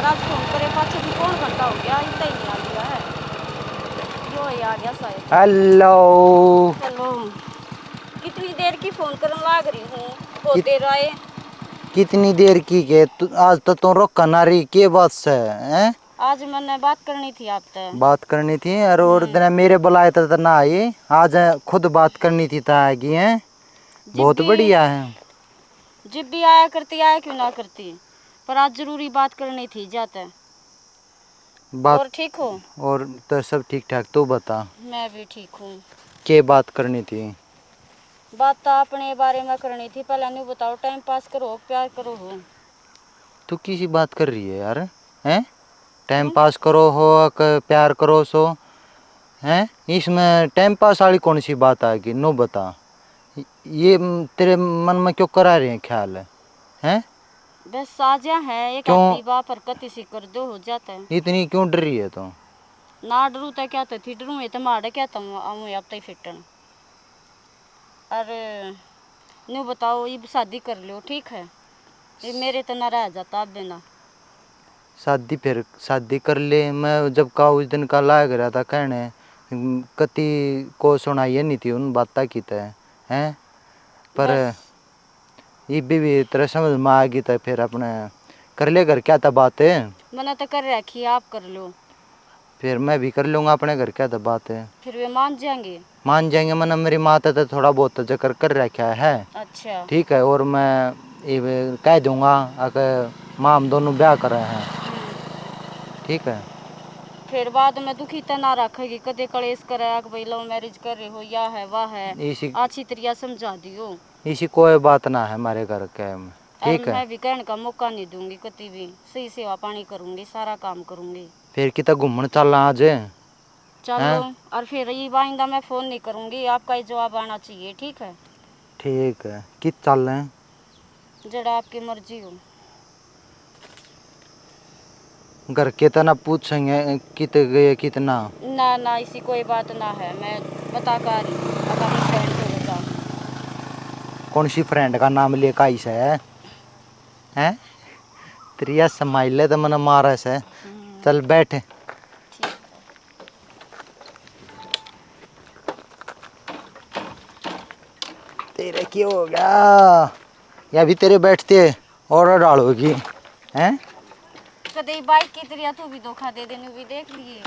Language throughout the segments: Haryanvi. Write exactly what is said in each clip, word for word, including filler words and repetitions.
रात फोन करे पाछे भी पौन घंटा हो गया, इतना ही नहीं आ गया है। यो ही आ गया शायद। हेलो। हेलो। कितनी देर की फोन करन लाग रही हूँ, बहुत कित- देर आए। कितनी देर की के तू, आज तो तू रोका ना रही, के बात से? हैं? आज मैंने बात करनी थी आप तै। बात करनी थी? और, और हम्म। तने मेरे बुलाए तो, तो ना आई, आज खुद बात करनी थी, तो आ गई है। बहुत बढ़िया है। जिब भी आया करती, आया क्यों ना करती, पर आज जरूरी बात करनी थी जाते। बात और ठीक हो? और तो सब ठीक ठाक, तू बता। मैं भी ठीक हूँ। के बात करनी थी? बात तो अपने बारे में करनी थी, पहले न्यू बताओ, टाइम पास करो, प्यार करो हो? तू किसी बात कर रही है यार? हैं? टाइम पास करो हो क प्यार करो सो? हैं? इसमें टाइम पास वाली कौन सी बात आ गई, नो बता। ये म- तेरे मन में क्यों करा रहे हैं ख्याल है? हैं? बस साजिया है एक क्यों? आधी बाप हरकत इसी कर दो हो जाता है। इतनी क्यों डर रही है तू? ना डरू तो क्या तो थी डरू, ये तो माड़े क्या तो आऊँ अब तो ही फिटन। अरे न्यू बताओ, इब शादी कर लो, ठीक है? ये मेरे तो ना रह जाता अब बिना। शादी फिर शादी कर ले, मैं जब का उस दिन का लाग रहा था कहने, कति को सुनाई नहीं थी उन बातें की तय हैं। पर बस। ये भी, भी तेरे समझ में आ गई तो फिर अपने कर ले घर क्या था बात। मैंने तो कर रखी है, आप कर लो। फिर मैं भी कर लूँगा अपने घर क्या था बात। फिर वे मान जाएंगे? मान जाएंगे, मैंने मेरी माँ तो थोड़ा बहुत तो जिक्र कर रखा है। अच्छा। ठीक है, और मैं ये कह दूंगा अगर माँ हम दोनों ब्याह कर रहे हैं। हम्म। ठीक है। फिर बाद में दुखी तो ना रखेगी, कदे कलेश करे कि भाई लव मैरिज कर रहे हो, या है, वाह है। इसी अच्छी तरिया समझा दियो। इसी कोई बात ना है हमारे घर के में। और ठीक है। मैं भी कहने का मौका नहीं दूंगी कती भी, सही सेवा पानी करूंगी, सारा काम करूंगी। फिर कितना घूमन चलना आज? चलो। हैं? और फिर ये आइंदा मैं फोन नहीं करूंगी, आपका ही जवाब आना चाहिए, ठीक है? ठीक है, कित चल रहे हैं? जड़ा आपकी मर्जी हो। घर के तो ना पूछेंगे कित गए कितना। ना ना, इसी कोई बात ना है, मैं बता कर आ रही हूँ, अब अपनी फ्रेंड को बता। कौन सी फ्रेंड का नाम लेकर आई से? हैं? तेरी या स्माइल है तो मैंने मारा से। हम्म। चल बैठ। ठीक है। तेरे क्या हो गया? या भी तेरे बैठते और डालोगी, हैं? कदे बाइक की तरह तू भी धोखा दे देने भी देख लिए।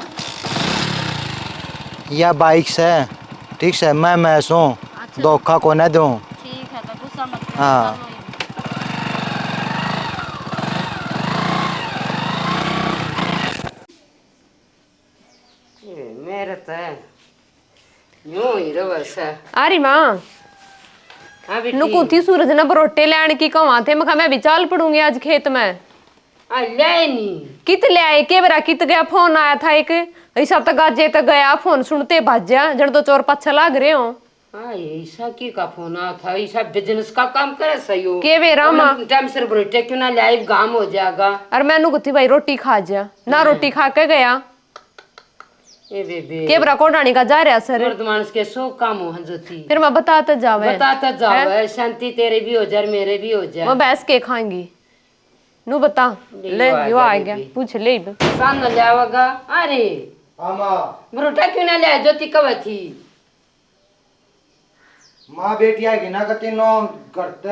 या बाइक से, ठीक से, मैं, मैं सूं, अच्छा। धोखा को ना दूं। ठीक है, तो गुस्सा मत कर, हाँ। चलो ये। ए, मेरे तो यूं ही रहे से। आ रही माँ। हाँ बेटी। नुकू थी सूरज ने बरोटे लेने की कहा थे, मैं कहा, मैं भी चाल पड़ूंगी आज खेत में। आ, ले नहीं। कित ले आए, के बेरा कित गया, फोन आया था एक, ऐसा तो गाजे तक गया, फोन सुनते भाज्या, जन तो चोर पाछे लाग रहे हो। हाँ, ये ईसा की का फोन आया था, ईसा बिजनेस का काम करे सही हो। के बेरा माँ? टाइम सिर बरोटे क्यों ना ले आए, गाम हो जाएगा। और मैं नुकू थी भाई रोटी खा जा, ना हाँ। रोटी खा के गया। ए बेबे। के बरा कोडानी का जा रहा सर? मर्द मानस के सौ काम हो हैं ज्योति। फिर मैं बताता जावे। बताता जावे, हैं? शांति तेरे भी हो जाए, मेरे भी हो जाए। मैं बहस के खाएंगी। नु बता। ले, ले, यो यो आ आ गया गया, बेबे। पूछ ले इब। सान न ले आवेगा। अरे। आमा। बरोटा क्यों ना ले आए, ज्योति कब थी? माँ बेटी आएगी ना कती नो करते।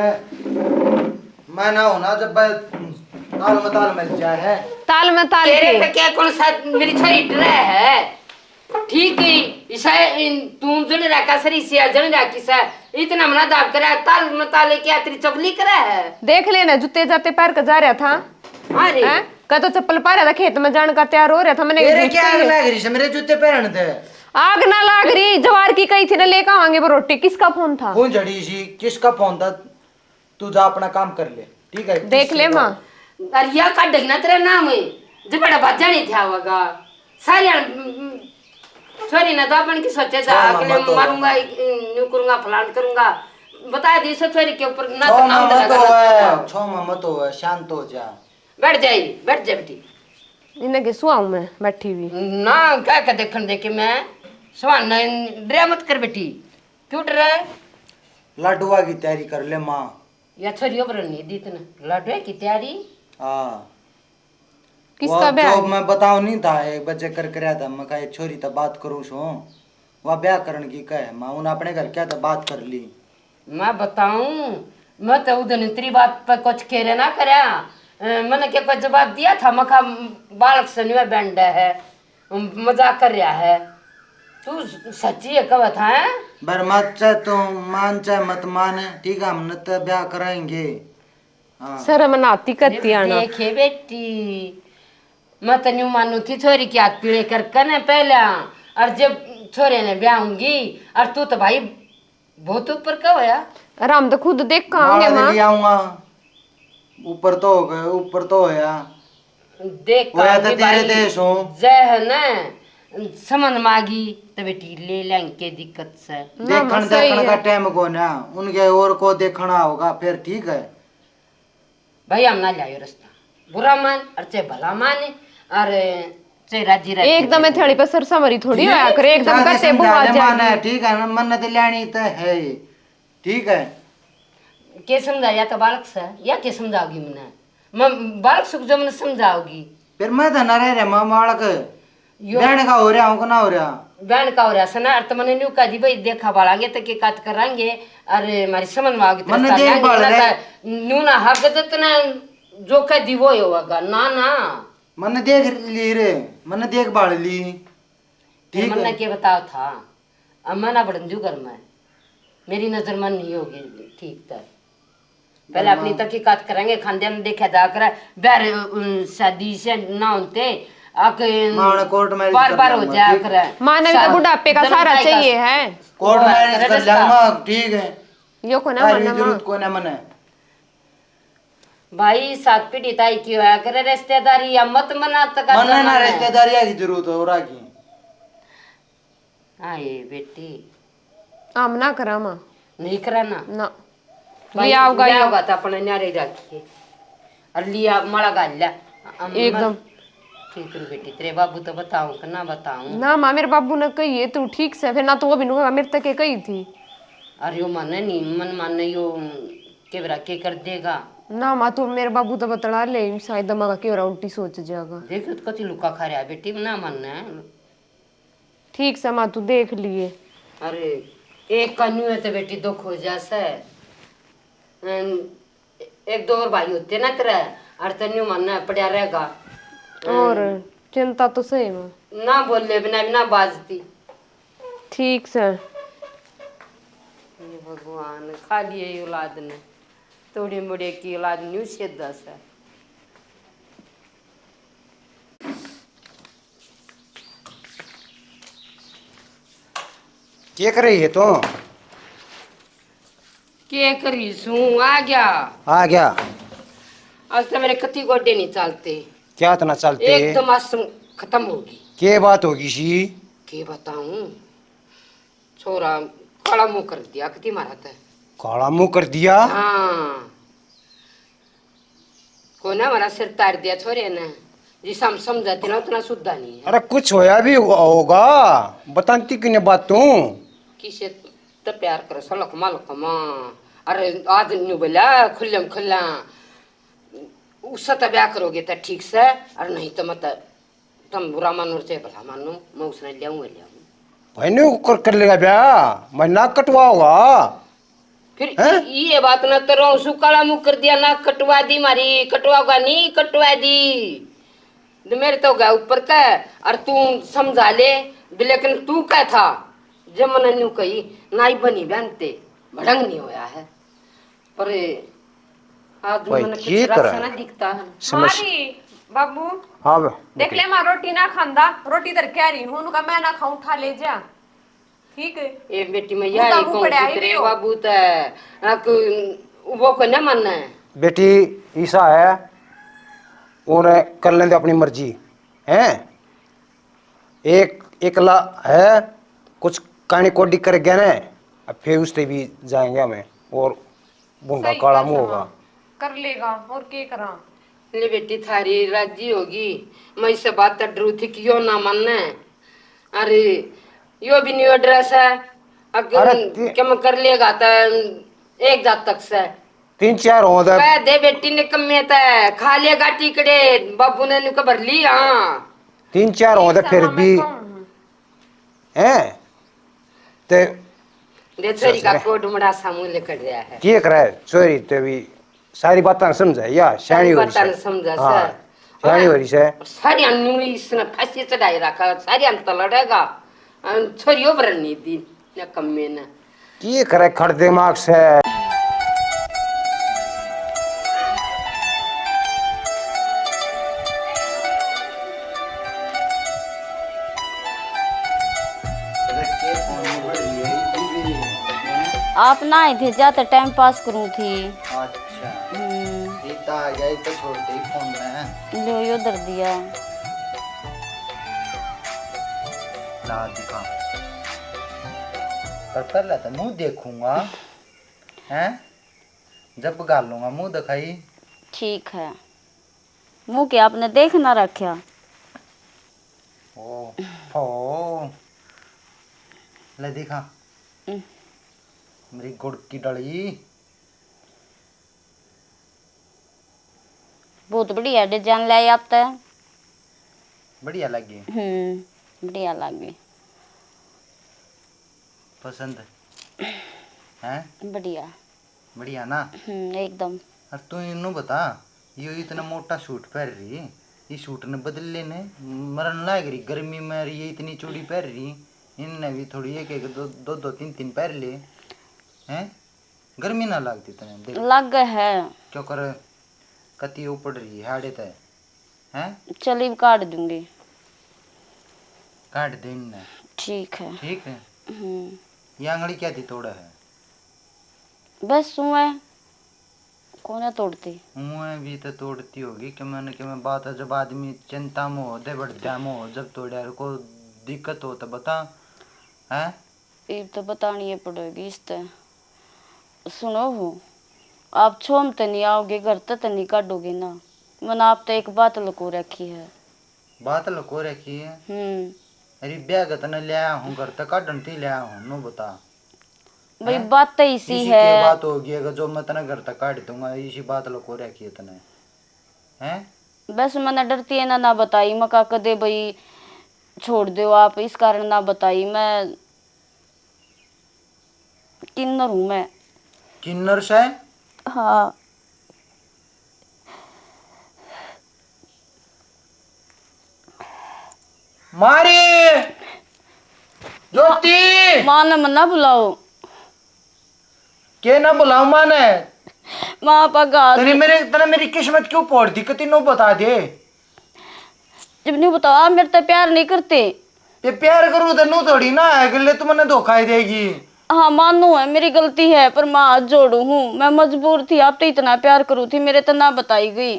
मैं ना होना जब ताल में ताल मिल जाए है। ताल में ताल तेरे के? पे क्या कौन सा मेरी छोरी डरे है? ठीक है, इसा इन, तू जन रखा सर, इसे जन रखी सर, इतना मना दाब करे, ताल में ताल क्या तेरी चुगली करे है? देख लेना, जूते जाते पैर के जा रहा था। अरे। हैं? कह तो चप्पल पा रहा था, खेत में जाने का तैयार हो रहा था, मैंने तेरे जूते क्या आग लग रही है मेरे जूते पहन दे? आग ना लाग रही, जवार की कही थी ना, लेकर आवांगे वो रोटी। किसका फोन था? कौन झड़ी सी? किसका फोन था? तू जा अपना काम कर ले, ठीक है? देख ले माँ। अरे या काट देना तेरा नाम है, जब बड़ा बाजा नहीं था होगा। सारी हाल, हम्म, हम्म, छोरी ना दाबन की सोचे था, छोड़ अगले मामा तो मारूंगा, इन-, इन-, न्यू करूंगा, फलान करूंगा। बता दी सो छोरी के ऊपर ना छो तो नाम मामा लगा तो रखा है, था। छो मामा तो है, शांत हो जा। बैठ जाई, बैठ जा बेटी। इन्हें के सुआऊं मैं बैठी हुई। ना, क्या क्या देखन देखे मैं सुहाना, डरा मत कर बेटी। क्यों डरा है? लाडुआ की तैयारी कर ले माँ। या छोरियों पर नहीं दी तने लाडुआ की तैयारी। हाँ। किसका वो ब्याह जो है? मैं बताऊं नहीं था, एक बजे कर करया था, मैं कहा, "एक छोरी तो बात करूं सो, वह ब्याह करण की कहे, मैं उन अपने घर क्या तो बात कर ली।" मैं बताऊं, मैं तो उधर तेरी बात पे कुछ केरे ना करया। अ, मैंने क्या कोई जवाब दिया था? मखा बालक से न्यू बैंड है, मजाक कर रहा है। तू सच्ची है, कब था, हैं? बर मत चाहे तू मान चाहे मत मान, ठीक है, हम न तो ब्याह कराएंगे। हाँ। शर्म ना आती कत्ती आना। देखे बेटी, मैं तो न्यू मानू थी छोरी की हाथ पीले करके ने पहला, और जब छोरे ने ब्याहूंगी, और तू तो भाई बहुत ऊपर का होया। और हम तो खुद देखांगे माला माँ। ले आऊंगा। ऊपर तो हो गए, ऊपर तो होया। देख होया तो तेरे भाई, देश हो। जय है ना, समझ मागी तो बेटी ले लेंगे, के दिक्कत से। ना, देखण, सही देखण का है। टाइम को ना, उनके और को देखना होगा, फिर ठीक है। भाई, हम ना ल्यायो रास्ता। बुरा मान और चाहे भला मान, और चाहे राजी राजी एकदम में। थड़ी पर सरसा मरी थोड़ी होया करे, एकदम का तेबू आ जाएगी। ठीक है ना, मन्नत लेनी तो है, ठीक है। के समझाया तो बालक से, या के समझाओगी मन्ने? मैं बालक सुख जो मन्ने समझाओगी। फिर मैं तो ना रह रहा, मैं बालक यो बहन का हो रहा हूँ कि ना हो रहा? बहन का हो रहा सना, और तो मैंने न्यू कह दी, भाई, देखा बालांगे तो के काट करांगे। अरे, हमारी समझ में आ गई, मन्ने देख बाल रहे। न्यू ना हक तो तने जो कह दी वो ही होगा। ना, ना। मन्ने देख ली रे, मन्ने देख बाल ली। ठीक है। मन्ने के बताओ था, अब मैं ना बड़न जू घर में, मेरी नजर में नहीं होगी ठीक तो। पहले अपनी तहकीकात करेंगे, खानदान देखा जा करे, बैर, उम, शादी से ना होते, आके माने कोर्ट मैरिज बार कर बार हो लूंगा, जाया ठीक। करे। माने तो सा-, बुढ़ापे का जन्म सहारा का चाहिए है। कोर्ट वो मैरिज करे कर रिश्ता। लूंगा, ठीक है। यो को ना तारी मानना जरूरत माँ। को ना मने। भाई, सात पीढ़ी ताई की होया करे रिश्तेदारी, या मत मना तक मने ना मने। रिश्तेदारी की जरूरत हो रहा की। आए बेटी। हम ना करा माँ। नहीं करा ना? ना। भाई, लिया होगा लिया यो। होगा तो अपने न्यारे रखिए। और लिया माला घाल लिया। हम एकदम। ठीक है बेटी, तेरे बाबू तो बताऊं कि ना बताऊं? ना माँ, मेरे बाबू ने कही है, तू ठीक से, फिर ना तो वो भी नुआ मेरे तक के कही थी। अरे यो माने नहीं, मन माने यो केवरा के कर देगा? ना माँ, तू मेरे बाबू तो बतला ले, शायद दिमाग केवरा उल्टी सोच जाएगा। देख, तो कति लुका खा रहा है बेटी, ना मानना है। ठीक से माँ, तू देख लिए। अरे, एक का न्यू है तो बेटी दुख हो जा से। अन, एक दो और भाई होते ना तेरे, अर तो न्यू मानना पड़ा रहेगा। और अन, चिंता तो सही में। ना बोले बिना भी ना बाजती। ठीक से। हे भगवान, खा लिए औलाद ने, तोड़े मुड़े की औलाद न्यू सीधा से। के कर रही है तू? के करी सूं, आ गया। आ गया। आज तो मेरे कति गोडे नहीं चलते। क्या इतना चलते? एकदम आसम खत्म होगी। के बात होगी सी? के बताऊं, छोरा काला मुंह कर दिया कति मारा ते। काला मुंह कर दिया? हाँ। कोना वाला सिर तार दिया छोरे ने, जिस हम समझाते ना उतना सुधा नहीं है। अरे कुछ होया भी हो-, होगा, बताती किने बात तू? किसे तो प्यार करे सलख मलख माँ। अरे आज न्यू बोला खुल्लम खुल्ला, उससे तो ब्याह करोगे तो ठीक से, और नहीं तो मत। तुम बुरा मानो चाहे भला मानो, मैं उसने ल्याऊं, ल्याऊं। भाई ने कर, कर लेगा ब्याह, मैं नाक कटवाओगा। फिर हैं? ये बात ना तो रहूं सु, काला मुंह कर दिया, नाक कटवा दी मारी, कटवाओगा नहीं, कटवा दी। तो मेरे तो गया ऊपर का, और तू समझा ले, लेकिन तू क्या था, जब मैंने न्यू कही, ना ही बनी बहन ते, भड़ंग नहीं होया है। पर आज भाई, मैंने के कुछ करे? रास्ता ना दिखता। समस्या। मारी, बाबू, हाँ बे, देख बेटी। ले, मां रोटी ना खांदा, रोटी धर के आ रही हूँ, उनका मैं ना खाऊं, उठा ले जा। ठीक है? ए बेटी, मैं मुंह यही काबू कहूँ पड़ा कि है तेरे यो। बाबू ते, अक, वो को ना मानना है। बेटी, ईसा है, उन्हें कर लेंदे अपनी मर्जी, हैं? एक एकला है, कुछ कानी कोडी कर गया ने, अब फिर उससे भी जाएंगे हमें, और भूंडा सही काला कहा मुंह होगा। समा। कर लेगा, और के करा? ले बेटी, थारी राजी होगी, मैं इस बात तो डरू थी कि यो ना माने। अरे, यो भी न्यू एड्रेस है, अगर अरे, ते- कम कर लेगा तो एक जात तक से। तीन चार हों तो। कह दे बेटी ने कम्मे तै खा लेगा टिकड़े, बाबू ने नुके भर ली। हाँ, तीन चार हों तो फिर भी। हैं? ते दे छोरी का कोड मड़ा सा मुंह लिकड़ रहा है। के करे? छोरी ते भी सारी बातां समझे या, सारी स्याणी हो रही बातां से। समझे हाँ, से। स्याणी हो रही से। सारी अन्नू इसने फांसी चढ़ाई रखा, सारी अंत लड़ेगा। अन छोरियों पर नहीं दी, न कम्मे न। के करे खड़ दिमाग से। आप ना ही थे, जाते टाइम पास करूँ थी। अच्छा। हम्म। ये तो आ गया, ये तो छोड़ दे फोन में। लो, यो धर दिया। ला दिखा। पर पहले तो मुंह देखूंगा, हैं? जब घालूंगा मुंह दिखाई। ठीक है, मुंह के आपने देख ना रखा। ओ, ओ। ले दिखा। हम्म। मेरी गुड़ की डली। बहुत बढ़िया डिजाइन लाई आप तो। बढ़िया लगी? हम्म, बढ़िया लगी। पसंद है? बढ़िया। बढ़िया ना? हम्म, एकदम। और तू इन्नू बता, यो इतना मोटा सूट पहन रही, ये सूट ने बदल लेने, मरन लाग रही गर्मी में, और ये इतनी चूड़ी पहन रही, इनने भी थोड़ी एक एक दो दो, दो तीन तीन पहन ले, हैं? गर्मी ना लागती तने? देख। लागे है। क्यों कर, कती उपड़ रही है आड़े तय, हैं? चली भी काट दूंगी। काट दे इनने। ठीक है। ठीक है। हम्म। ये आंगली क्या थी तोड़ा है? बस हुआ है। कोने तोड़ती? मुँह भी तो तोड़ती होगी कि मैंने, कि मैं बात है, जब आदमी चिंता में हो, दे बड़दा में हो, जब तोड़े को दिक्कत हो तो बता, हैं? इब तो बतानी ही पड़ेगी इस ते। सुनो हो, आप छोम ते नहीं आओगे, घर ते तो नहीं काढोगे ना? मैंने आप तो एक बात लुको रखी है। बात लुको रखी है? हम्म। अरे ब्याह के तने ले आया हूँ, घर तक काढन ती ले आया हूँ, नो बता। भाई, हैं? बात तो इसी इसी है। के बात होगी, अगर जो मैं तने घर तक काट दूंगा, इसी बात लुको रखी है तने, हैं? बस मैंने डरती है ना, ना बताई मैं का कदे भाई छोड़ दो आप, इस कारण ना बताई मैं। किन्नर हूँ मैं। किन्नर से? हाँ। मारी! ज्योति! माँ ने मना बुलाओ। के ना बुलाओ माँ ने? माँ पगा। तने मेरे, तने मेरी किस्मत क्यों फोड़ दी? कती नो बता दे। जब न्यू बताओ, आप मेरे ते प्यार नहीं करते। ये प्यार करूँ तो नू थोड़ी ना है कि ले तू मन्ने धोखा ही देगी। हाँ, मानू है, मेरी गलती है, पर मैं हाथ जोड़ू हूँ, मैं मजबूर थी, आप तो इतना प्यार करू थी, मेरे तो ना बताई गई।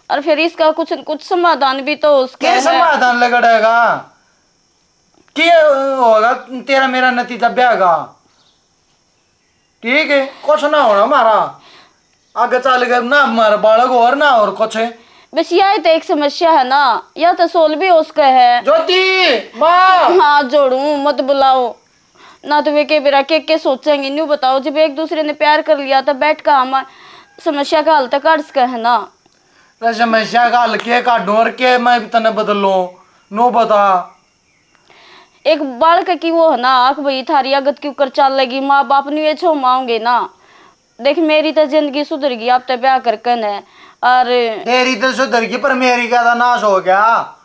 और फिर इसका कुछ न कुछ समाधान भी तो हो सके के है। समाधान लगड़ेगा? के होगा तेरा मेरा नतीजा ब्याह का? ठीक है, कुछ ना होना मारा। आगे चल के ना मारा बालक और ना और कुछ। बस यही तो एक समस्या है ना, या तो सोल्व भी हो सके है। ज्योति, माँ। हाँ, जोड़ू, मत बुलाओ। ना तो वे के बेरा के, के सोचेंगे, न्यू बताओ, जब एक दूसरे ने प्यार कर लिया तो बैठ का हम समस्या का हल तो काट सके है ना। तो समस्या का हल के काटूं और के मैं भी तने बदलूं? नो बता। एक बालक की वो है ना, आख भाई थारी आगत क्यों कर चाल लगी, माँ बाप न्यू ये छो माओगे ना। देख, मेरी तो जिंदगी सुधर गई आप तो ब्याह करके ने। और तेरी तो सुधर गई, पर मेरी का तो नाश हो गया।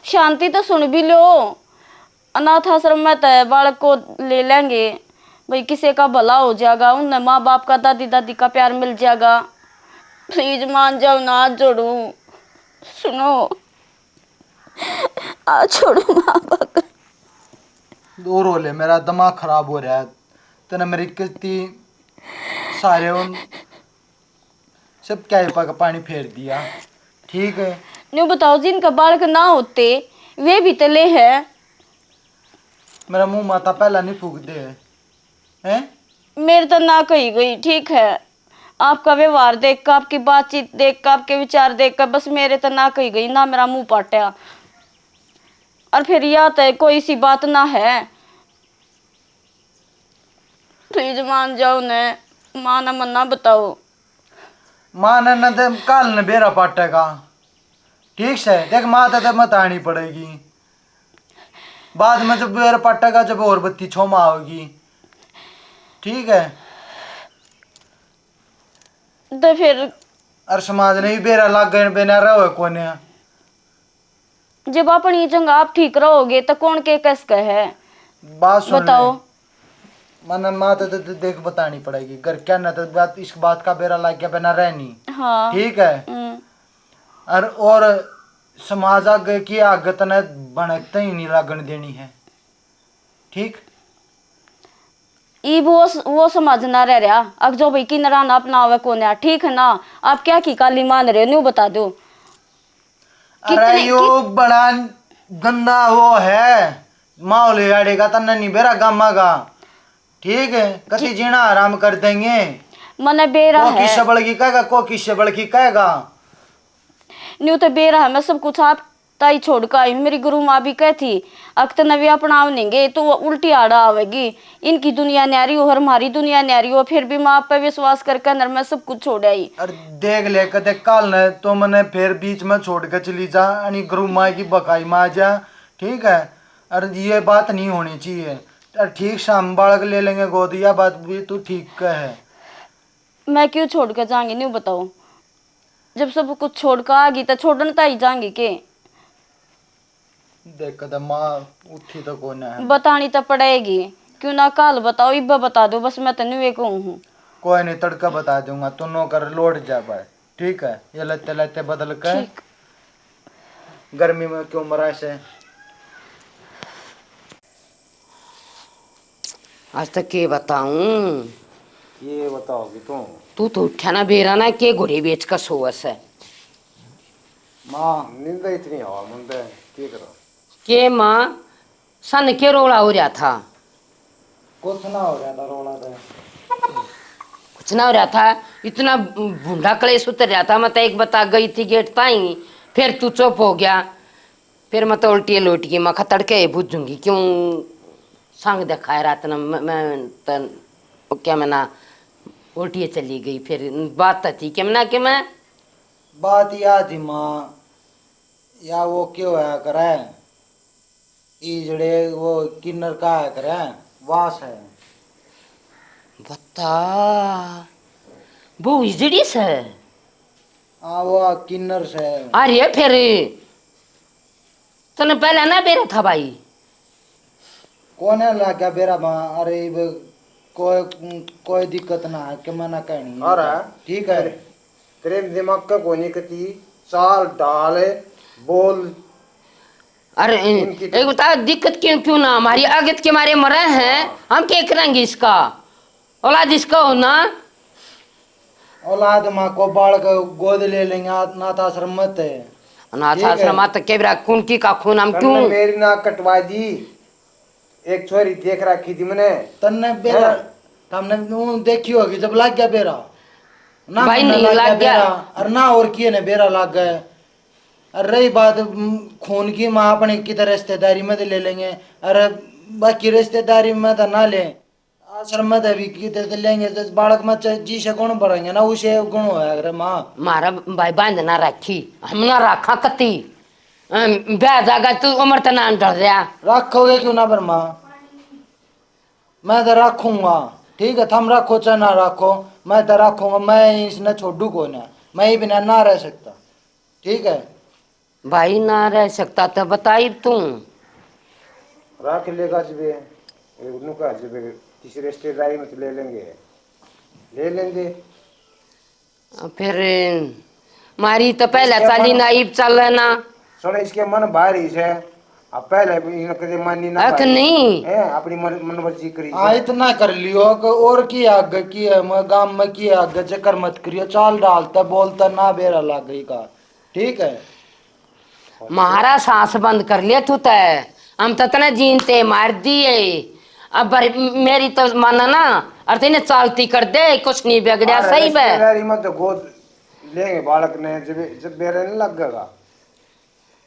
शांति तो सुन भी लो, अनाथ आश्रम में तो बालक को ले लेंगे भाई, किसी का भला हो जाएगा, उन्हें माँ बाप का, दादी दादी का प्यार मिल जाएगा। प्लीज मान जाओ ना, हाथ जोड़ू, सुनो, आ छोड़ू माँ बाप। दूर हो ले, मेरा दिमाग खराब हो रहा है। तने मेरी किस्ती सारे उन सब क्या पा-, पानी फेर दिया। ठीक है। न्यू बताओ, जिनका बालक ना होते, वे भी तले है। मेरा मुंह माता पहला नहीं फूक दे, हैं? मेरे तो ना कही गई, ठीक है। आपका व्यवहार देख कर, आपकी बातचीत देख कर, आपके विचार देख कर बस मेरे तो ना कही गई, ना मेरा मुंह पाटा। और फिर या तो कोई सी बात ना है। प्लीज मान जाओ ने। माँ ने मन्ना बताओ। माँ ने न ते काल ने बेरा पाटेगा। ठीक से, देख, माँ ते तो मत आनी पड़ेगी। बाद में जब बेरा पाटेगा, जब और बत्ती छो माँ होगी। ठीक है। तो फिर? और समाज ने भी बेरा लाग गए, बिना रहो कोने। जब अपनी जगह आप ठीक रहोगे, तो कौन के कस के है? बात सुन ले। बताओ। मन्ने माँ तो दे-, दे-, देख, बतानी पड़ेगी। घर क्या ना तो बात, इस बात का बेरा लग गया, बिना रहनी। हाँ। ठीक है। हम्म। और, और समाज आगे की आगे तने भनक ही नहीं लागण देनी है। ठीक। इब वो स-, वो समझ ना रह रहा। अब जो भाई किनरा ना अपना आवे कोन्या, ठीक है ना? आप क्या की काली मान रहे हो, न्यू बता दो। अरे कितने, यो कि- बड़ा गंदा वो है, माहौल याड़े का, तन्ने नहीं बेरा गामा का। ठीक है, कति जीना आराम कर देंगे। मने बेरा को है। किससे बड़की कहेगा, को किससे बड़की कहेगा। न्यू तो बेरा है, मैं सब कुछ आप ताई छोड़ के आई हूँ। मेरी गुरु माँ भी कह थी, अक तने भी अपनाव नहीं गए तो वो उल्टी आड़ा आवेगी। इनकी दुनिया न्यारी हो और हमारी दुनिया न्यारी हो, फिर भी माँ आप पे विश्वास करके अंदर मैं सब कुछ छोड़ आई। अरे देख ले, कदे काल ने तो मने फिर बीच में छोड़ के चली जा, अनी गुरु माँ की बकाई में आ जा, ठीक है? अरे ये बात नहीं होनी चाहिए। अरे ठीक से हम बालक ले लेंगे गोद, या बात भी तू ठीक कह है। मैं क्यों छोड़ के जाऊंगी, न्यू बताओ? जब सब कुछ छोड़ के आ गई तो छोड़न तो ही जाऊंगी के? देख, कदे माँ उठी तो कोई ना है। बतानी तो पड़ेगी। क्यों ना काल बताओ, इब्बे बता दो, बस मैं तो न्यू एक हूँ। कोई नहीं, तड़का बता दूंगा, तू नौकर लौट जा भाई, ठीक है? ये लत्ते लत्ते बदल के। ठीक। गर्मी में क्यों मरा से? आज तक के बताऊं? ये बताओगी तू? तू तो उठा ना बेरा ना, के घोड़े बेच का सोवस है? माँ, नींद इतनी हवा मंद है, के करा? के माँ, सन के रोला हो रहा था? कुछ ना हो रहा था रोला तो। कुछ ना हो रहा था, इतना भूंडा कलेश उतर रहा था। मैं तो एक बता गई थी गेट ताई, फिर तू चुप हो गया। फिर मैं तो उल्टी लौट गई, मैं कहा, "तड़के ही बुझूंगी, क्यों संग दिखाए रात न?" मैं, मैं तो क्या, मैं ना उल्टी चली गई। फिर बात तो थी कि मैं ना, कि मैं बात या थी माँ, या वो क्यों होया करे, ई जड़े वो किन्नर का है करे, वास है। बता, वो इजड़ी से? हाँ, वो किन्नर से। अरे फिर तने पहले ना बेरा था भाई? कोने लाग गया बेरा माँ? अरे इब कोई, कोई दिक्कत ना है, कि मना कहनी। अरे ठीक है। तेरे दिमाग का कोनी कती, चाल डाल, बोल। अरे उनकी एक बता, दिक्कत क्यों, क्यों ना? हमारी आगत के मारे मरे हैं, हाँ। हम क्या करेंगे इसका? औलाद इसका हो ना। औलाद माँ को बालक गोद ले लेंगे, अनाथ आश्रम मत है। अनाथ ठीक है। आश्रम मत के बेरा कौन की का खून हम तन्ने क्यों? मेरी नाक कटवा दी, एक छोरी देख रखी थी मैंने। तन्ने बेरा, हैं? तमने नु देखी होगी जब लाग गया बेरा। ना भाई, मन्ने नहीं लाग गया लाग गया। बेरा, और ना और किए ने बेरा लाग गया। और रही बात, उम, खून की, माँ अपने किधर रिश्तेदारी में तो ले लेंगे, और बाकी रिश्तेदारी में तो ना ले। आश्रम में तो भी किधर तो लेंगे, तो बालक में च-, जी से गुण भरेंगे ना, उसे गुण होया करे माँ। मारा भाई बांध ना रखी, हम ना रखा कती। अम, ब्याह जागा तू उम्र तो ना ढल रहा। रखोगे क्यों ना पर माँ? मैं तो रखूंगा, ठीक है, थम रखो चाहे ना रखो, मैं तो रखूंगा। मैं इसने छोड़ू को ना, मैं ही बिना ना रह सकता, ठीक है। भाई ना रह सकता तो बताई तू। रख लेगा जब, नुका जब किसी रिश्तेदारी में तो ले लेंगे, ले लेंगे। फिर मारी तो पहले इसके चाली मन, ना, इब चल ना। सुन, इसके मन बाहर ही से। अब पहले भी इन्हें कदे मानी ना अख भाई। नहीं। हैं, अपनी मन, मन मर्जी करी हाँ, से। इतना कर लियो कि और की आगे की है, मैं गांव में की आगे जिक्र मत करियो, चाल डालता बोलता ना बेरा लाग गई का, ठीक है। म्हारा सांस बंद कर लिया तू तै। हम तो तने जीन ते मार दिए। अब बर-, मेरी तो माना ना, और तेने चालती कर दे, कुछ नहीं बिगड़ा, अरे सही बे। रिश्तेदारी में तो गोद लेंगे बालक ने, जब, जब बेरे नहीं लगेगा,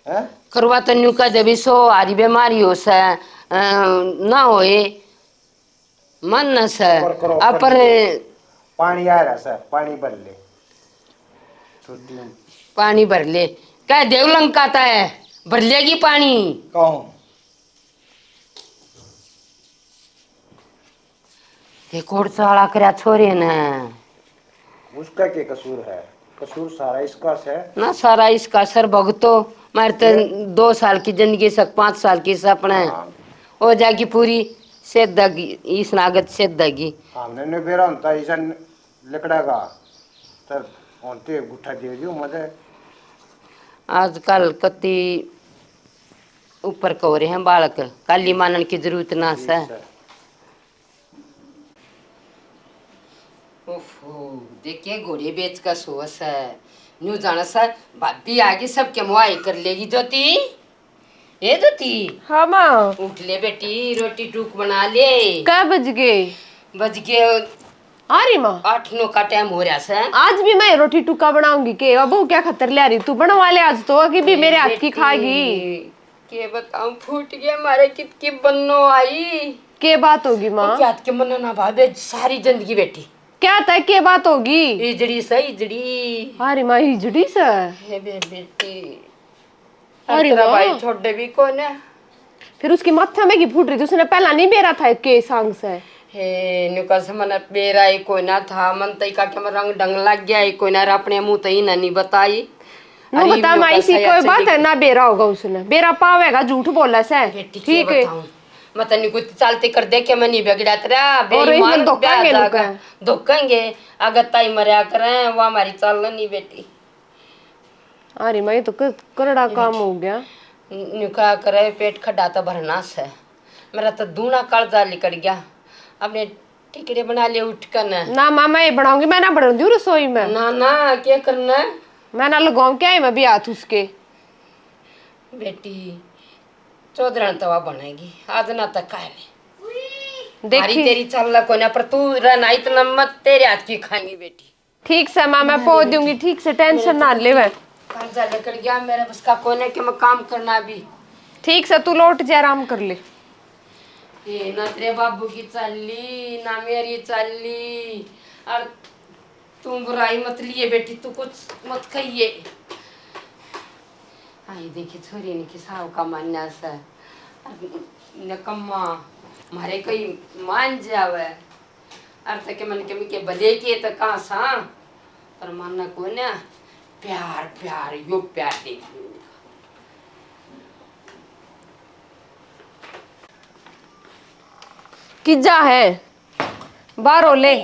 हैं? करवा तो न्यू कह दे भी सो हारी बीमारी हो से, अ, ना होए, मन न से, करो, करो, अपर करो। पानी आ रहा सर, पानी भर ले। छोटी पानी भर ले। कह देव लंका तै भर लेगी पानी। कहूँ। ये कोड़ चाला करया छोरे ने। उसका के कसूर है? कसूर सारा इसका से। ना, सारा इसका सर भगतो। मारे तो ये दो साल की जिंदगी सक, पाँच साल की सपना है। हाँ। हो जाएगी पूरी। सेधगी, इस नागत सेधगी। हमने ने बेरा होता इसन लकड़ा का, तब होते गुट्ठा दे दियो मजे। आजकल कति ऊपर को रहे हैं बालक, काली मानन की जरूरत ना ठीक से। है। ओफो, देखे घोड़े बेच का सोस है। न्यू जाना सा, भाभी आगे सबके मुआई कर लेगी ज्योति। ए ज्योति। हाँ माँ। उठ ले बेटी, रोटी टूक बना ले। कै बज गए? बज गए। हाँ रे माँ। आठ नौ का टाइम हो रहा से। आज भी मैं रोटी टूका बनाऊंगी के? अब वो क्या खतर ले आ रही तू? बनवा ले आज तो, अभी भी ए मेरे हाथ की बेटी, खाएगी। के बताऊं, फूट गया मारे, कित की बन्नो आई। के बात होगी माँ? क्या के मन्ना ना भावे, सारी जिंदगी बेटी। क्या तय के बात होगी? इजड़ी से, इजड़ी। अरे माँ, इजड़ी से? हे बे बेटी। अरे तेरा माँ। भाई छोड़े भी कोने। फिर उसकी माथा में की फूट रही थी, उसने पहला नहीं बेरा था के सांग से? हे, न्यू कस मने बेरा ही कोई ना था, मन तई का के मैं रंग ढंग लग गया ही कोई ना, अपने मुंह तई ना नहीं बताई। नु अरे बता, न्यू माँ, कस इसी है कोई बात है ना, बेरा होगा उसने, बेरा पावेगा, झूठ बोला से। बेटी, ठीक है। बताऊं? मैं तन्ने कुछ चालते कर दे के मैं नहीं बिगड़ा तेरा, और बेईमान इसमें धोखा ब्याह के जागा। लोग हैं। धोखेंगे, अगर ताई मरया करें, वो हमारी चाल नहीं बेटी। अरे माँ, ये तो क-, करड़ा काम हो गया। न्यू क्या करे, पेट खड्डा तो भरना से। मेरा तो दूना कालजा लिकड़ गया। अपने टिकड़े बना ले उठ कर न। ना माँ, मैं ये बनाऊंगी, मैं ना बनाऊंगी रसोई में। ना, ना, क्या करना है? मैं ना लगाऊं क्या है मैं भी हाथ उसके? बेटी, चौधरण तवा बनेगी, आज ना तक काहे ले। देखी। अरे तेरी चाल कोना, पर तू रहना इतना मत, तेरे हाथ की खाएंगी बेटी। ठीक से माँ, मैं पो दूंगी, ठीक से, टेंशन ना लेवे। कर्जा लेकर गया, मेरे बस का कोने के मैं काम करना अभी। ठीक से, तू लौट जा, आराम कर ले। ये ना तेरे बाबू की चाली, ना मेरी चाली, और तू बुराई मत लिए बेटी, तू कुछ मत कहिए। आई देखी छोरी ने किसाव का मान्या से, नकम्मा मारे कई मान जावे। अर तक मन के, के भले के तो कहाँ सा, पर मानना कोन्या। प्यार, प्यार, यो प्यार देख लो। किजा है? बाहर हो ले।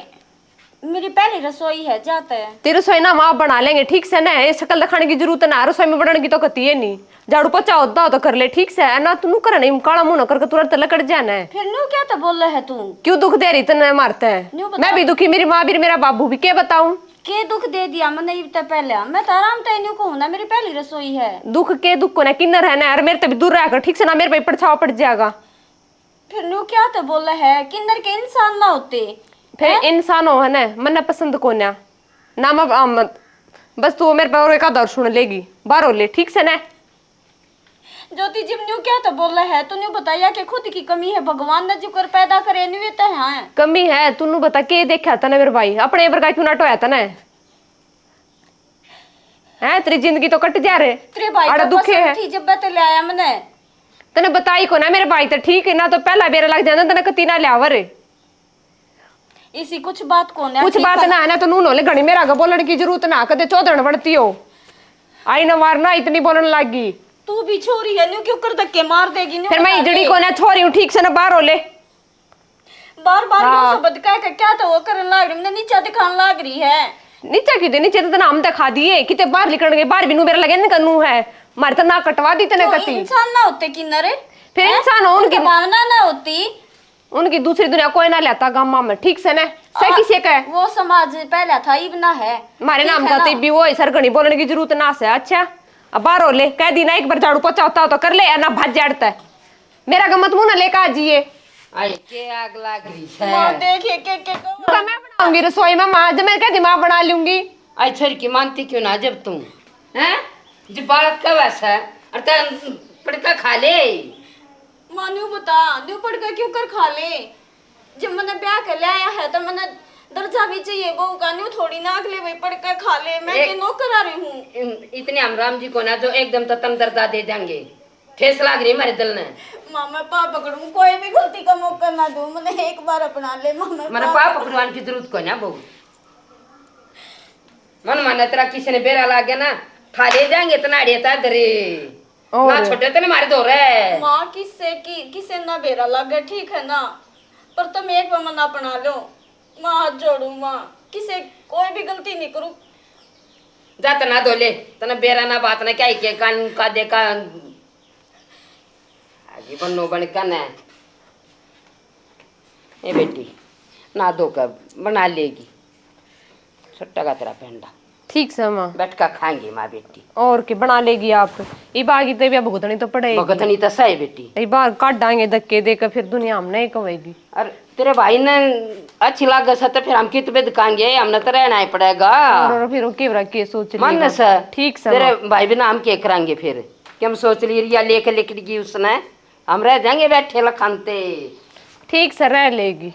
मेरी पहली रसोई है, जाता है। तेरी रसोई ना हम आप बना लेंगे, ठीक से ना? ये शक्ल दिखाने की जरूरत ना, रसोई में बड़न की तो कती है नहीं। झाड़ू पोछा होता हो तो कर ले, ठीक से है ना? तू नू करे नहीं, काला मुंह ना करके तुरंत लकड़ जा ना। फिर नू क्या तो बोले है तू? क्यों दुख दे रही तन्ने मारते है? न्यू बता। मैं भी दुखी, मेरी माँ भी, मेरा बाबू भी, के बताऊं? के दुख दे दिया मैंने इब तक पहले? मैं तो आराम तय न्यू कहूँ ना, मेरी पहली रसोई है। दुख के दुख को ना, किन्नर है ना, अरे मेरे तभी दूर रह कर, ठीक से ना? मेरे पे परछावा पड़ जाएगा। फिर न्यू क्या तो बोला है, किन्नर के इंसान ना होते। फिर हैं? इंसान हो है ना, मन्ने पसंद कोन्या। ना मैं, आ, मत, बस तू मेरे पे और एक आधा और सुन लेगी। बाहर हो ले, ठीक से ना? ज्योति जी, न्यू क्या तो बोला है, तू न्यू बताया कि खुद की कमी है, भगवान ने जो कर पैदा करे, न्यू ये तो है। कमी है, तू न्यू बता, के देखा तने मेरे भाई? अपने वर्गा क्यों ना टोया तने? हैं, तेरी जिंदगी तो कट जा रे। तेरे भाई अड़ा तो दुखे पसंद है। थी जब ते ले आया मने। तने बताई को ना मेरे भाई तो ठीक है ना, तो पहला बेरा लग जाना, तने कती ना ल्यावर। इसी कुछ बात को ना कुछ बात ना है ना, तो नून होले घणी मेरा आगे बोलने की जरूरत ना, कदे चौधरण बनती हो। आई ना मारना, इतनी बोलने लागी। तू भी छोरी है, न्यू क्यों कर धक्के मार देगी, न्यू फिर मैं बता इजड़ी दे। को ना छोरी हूँ, ठीक से ना बाहर हो ले। बार बार हाँ। यूं शब्द कह के क्या तो वो करन लाग रही, मैंने नीचा दिखान लाग रही है। नीचा क्यों दे? नीचे तो तना हम दिखा दिए, किते बाहर निकल गए, बाहर भी नू मेरा लगे ना कनू है, मारे तो ना कटवा दी तने तो कती। इंसान ना होते किन्नर, फिर हैं? इंसान हो उनकी उनकी भावना ना होती। उनकी दूसरी दुनिया कोई ना लेता गामा में, ठीक से ना? सही आ, किसे का है? वो समाज पहला था, इब ना है। मारे ठीक नाम है का ना? तो इब भी वो है, सर घणी बोलने की जरूरत ना से। अच्छा, अब बाहर हो ले, कह दी ना, एक बार झाड़ू पोछा होता हो तो कर ले, या ना भाज जाड़ता है। मेरा गमत मुंह ना लेकर आ जाइए। आई के आग लाग रही है। माँ, देख, एक, एक, एक। तो मैं बनाऊंगी रसोई में, माँ, जब मैं कह दी, माँ बना लूंगी। आई छोरी की मानती क्यों ना जब तू, हैं? जब बालक का वैसा है, और तै पड़का खा ले। माँ, न्यू बता, न्यू पड़का क्यों कर खा ले? जब मैंने ब्याह कर लिया है, तो मैंने दर्जा भी चाहिए बहू का, न्यू थोड़ी ना अगले भाई पढ़ के खा ले। मैं ए- के नौकर आ रही हूँ। इन- इतने हम राम जी को ना जो एकदम तो तन दर्जा दे देंगे। ठेस लाग रही हमारे दिल ने। माँ, मैं पाप पकड़ूं, कोई भी गलती का मौका ना दूं, मैंने एक बार अपना ले। माँ, मैं मैंने पाप पाप पकड़वाने की जरूरत को ना बहू। मन माने तेरा किसी ने बेरा लाग गया ना, ठा ले जाएंगे तनाड़े ता घरे। और? ना छोटे तने मारे दो रे। माँ, किससे की, किसे ना बेरा लागे, ठीक है ना, पर तुम एक बार मना अपना लो। माँ, हाथ जोड़ू माँ, किसे कोई भी गलती नहीं करूँ। जा तना धो ले, तना बेरा ना बात ना क्या ही के कान का देखा। आगे बनो बन कने। ए बेटी, ना धो के बना लेगी। छोटा का तेरा पेंडा। ठीक से माँ। बैठ का खाएंगे माँ बेटी। और के बना लेगी आप। ये बागी ते भी अब भुगतनी तो पड़ेगी। भुगतनी तो सही बेटी। ये बाहर काट डांगे धक्के दे के, फिर दुनिया हमने ही कहेगी। और तेरे भाई ने अच्छी लागे से तो फिर हम कित पे दुकाएंगे, हमने तो रहना ही पड़ेगा। और, और फिर वो के रख के सोच मन लेगा। से। ठीक से तेरे माँ। भाई बिना हम के करांगे फिर? कि हम सोच लिए रिया लेके लिख गई उसने, हम रह जाएंगे बैठे लखानते। ठीक से रह लेगी।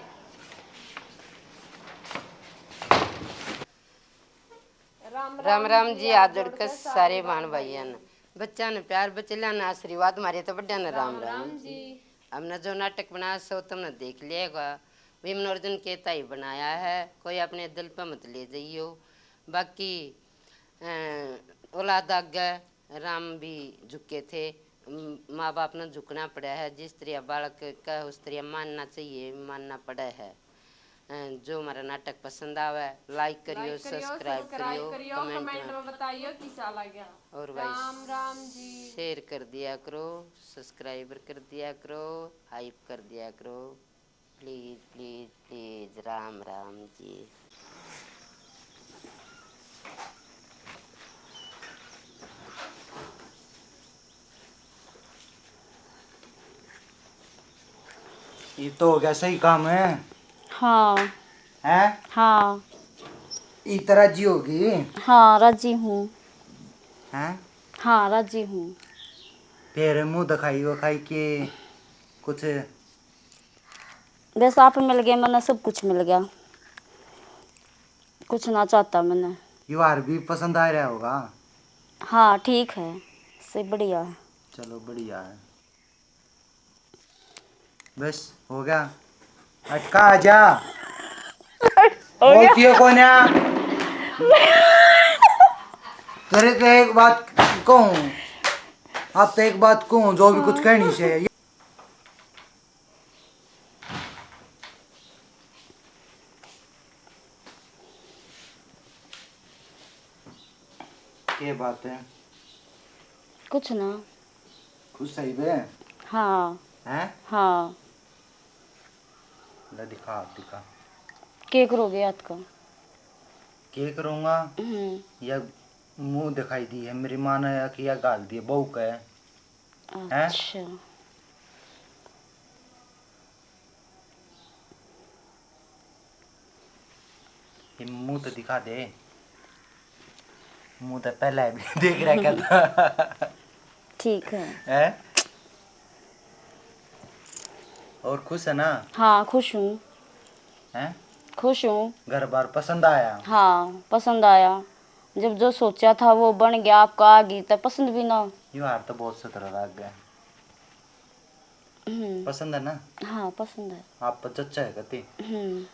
राम राम जी, हाथ जोड़ के सारे भाण भाइयां ने, बच्चा ने प्यार, बचल्या ने आशीर्वाद, मारे तो बड्डा ने राम राम जी। हमने जो नाटक बनाया सो तुमने देख लिया होगा। भीम ने अर्जुन के ताई बनाया है, कोई अपने दिल पे मत ले जाइयो। बाकी अ, औलाद आगे राम भी झुके थे। म-, माँ बाप ने झुकना पड़ा है, जिस तरह बालक का उस तरह मानना चाहिए, मानना पड़ा है। अ, जो हमारा नाटक पसंद आवे, like करियो, like करियो, subscribe subscribe करियो, करियो, comment comment में में बताइयो किसा लग्या। और भाई राम राम जी। Share कर दिया करो, subscribe कर दिया करो, hype कर दिया करो। Please, please, please, राम राम जी। ये तो हो गया सही काम है। हाँ। हैं? हाँ। इतना राजी होगी? हाँ, राजी हूँ। हैं? हाँ, राजी हूँ। फिर मुंह दिखाई वखाई के कुछ बस आप मिल गए, मैंने सब कुछ मिल गया, कुछ ना चाहता मैंने। यो हार भी पसंद आ रहा होगा? हाँ, ठीक है, से बढ़िया है। चलो, बढ़िया है। बस, हो गया। अटका आ जा। हो गया। बोलती हो कौन है? तेरे तो एक बात कहूँ, आप तो एक बात कहूँ, जो भी कुछ कहनी चाहिए। के बात है? कुछ ना। खुश है बे? हाँ। हैं? हाँ। ले दिखा, हाथ दिखा। के करोगे हाथ का? के करूँगा? हम्म। या मुंह दिखाई दी है, मेरी माँ ने अखिया गाल दी है, बहू का है। हैं? अच्छा। ये मुंह तो दिखा दे। मुंह तो पहले भी देख रखा था। ठीक है। हैं? और खुश है ना? हाँ, खुश हूँ। हैं? खुश हूँ। घर बार पसंद आया? हाँ, पसंद आया। जब जो सोचा था वो बन गया, आपका आ गई तो पसंद भी ना। यो हार तो बहुत सुथरा लग गया। हम्म। पसंद है ना? हाँ, पसंद है। आप पर जच्चा है कति? हम्म।